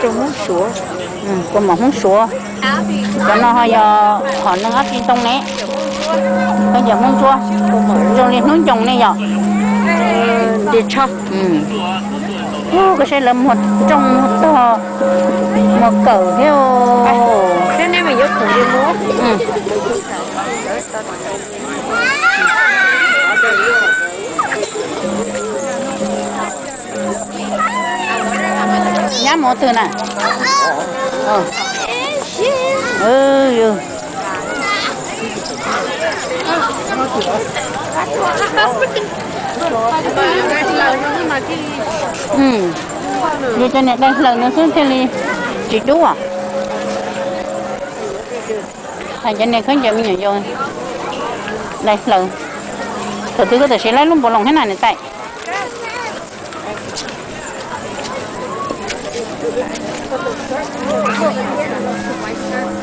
Hmoob Suav, kua mom Hmoob Suav. Cov no ho yog hom neeg ob tsi ntoo ne. Khaub ncaws Hmoob Ntsuab, zoo li hnub ncoos ne yom. Koj saib lawv muag rooj muag tog, muag kawm thiab. Nyab mus twg na? Yus cov niam dai hlaws no xwb thiaj li tsis dub. Hais cov niag khaub ncaws me nyuam yaus dai hlaws. Thaum twg koj tam sim laib lub npaum loos thiab na niam tais?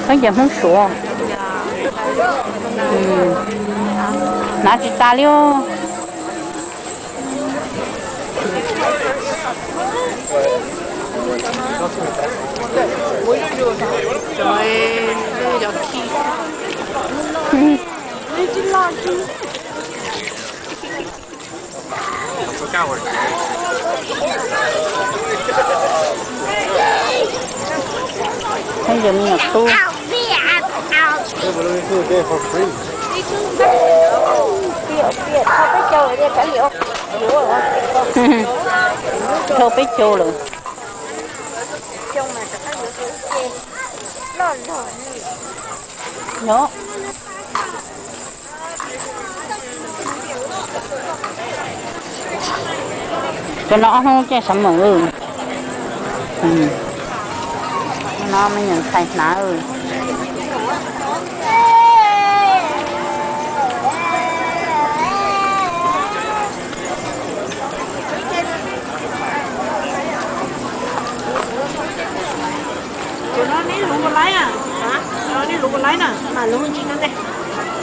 Khaub ncaws Hmoob Suav. Hnav tsis tas li os. Khaub ncaws me nyuam tub. Dhau peb caug lawm. Cov no ob hnub caij summer. No me nyuam ntxhais hnav.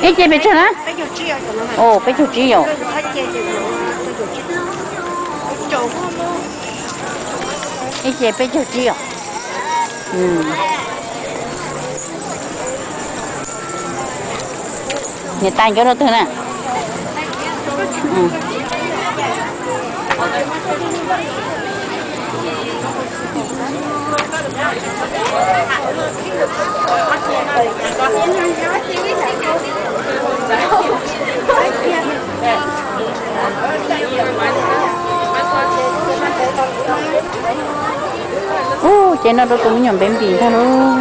Ib ce pes tsawg na? Peb caug tsib yom. Ib ce peb caug tsib yom. Niam tais nkawd rau twg na? Ub, ces no rau tus me nyuam baby ntag lauj.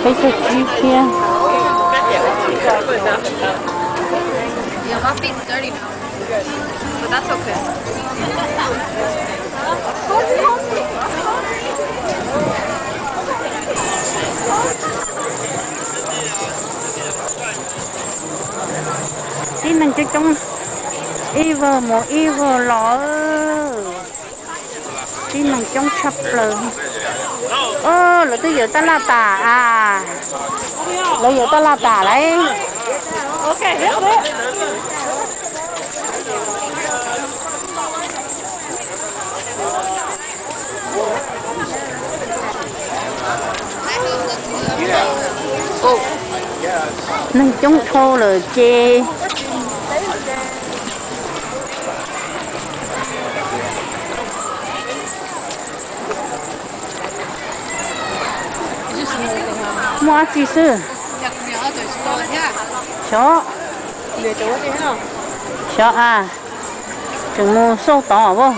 Peb caug tsib thiab. Tib neeg coob coob, ib vag mus ib vag los. Tib neeg coob tshaj plaws. Lawv twb yuav tab laj tas a. Lawv yuav tab laj tas lauj. Neeg coob dhau lawm ces. Muaj dab tsi xwb? Xyov. Xyov a, tseem mus xauj tod as.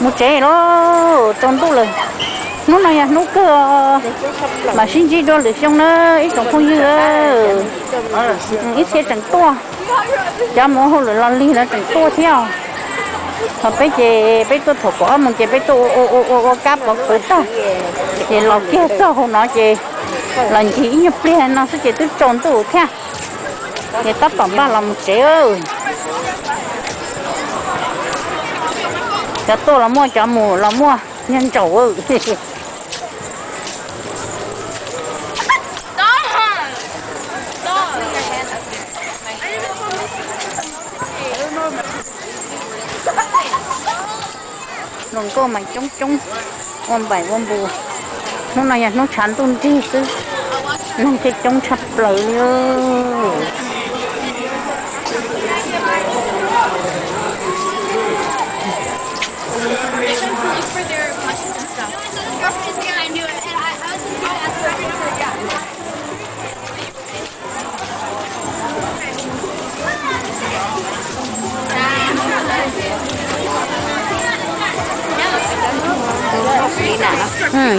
Mus tsev lauj, tsaus ntuj lawm. Hnub no yog hnub kawg, mam sib ntsib dua lwm xyoo na ib tsoom phooj ywg. Ib txhia tseem tuaj, cov mus hauj lwm los lig lawv tseem tuaj thiab. Ho peb ces peb tuaj thaum kaum ob moos ces peb tuaj ua ua ua kab pov pawv tag, ces los kiag txog hauv no ces los ncig ib nyuag pliag no xwb ces twb tsaus ntuj thiab. Ces tab tom npaj los mus tsev. Cov tuaj los muaj, cov mus los muaj, nyob ntsaum. Put your hand up here. Right here. Nkauj mas coob coob, ua npaim ua npus. Hnub no yog hnub tshav ntuj nrig xwb, neeg thiaj coob tshaj plaws li.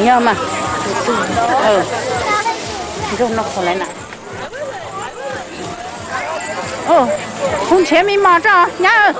Yog mas, nrog no qhov lawm na. Hu nrhiav me mos rau nyab.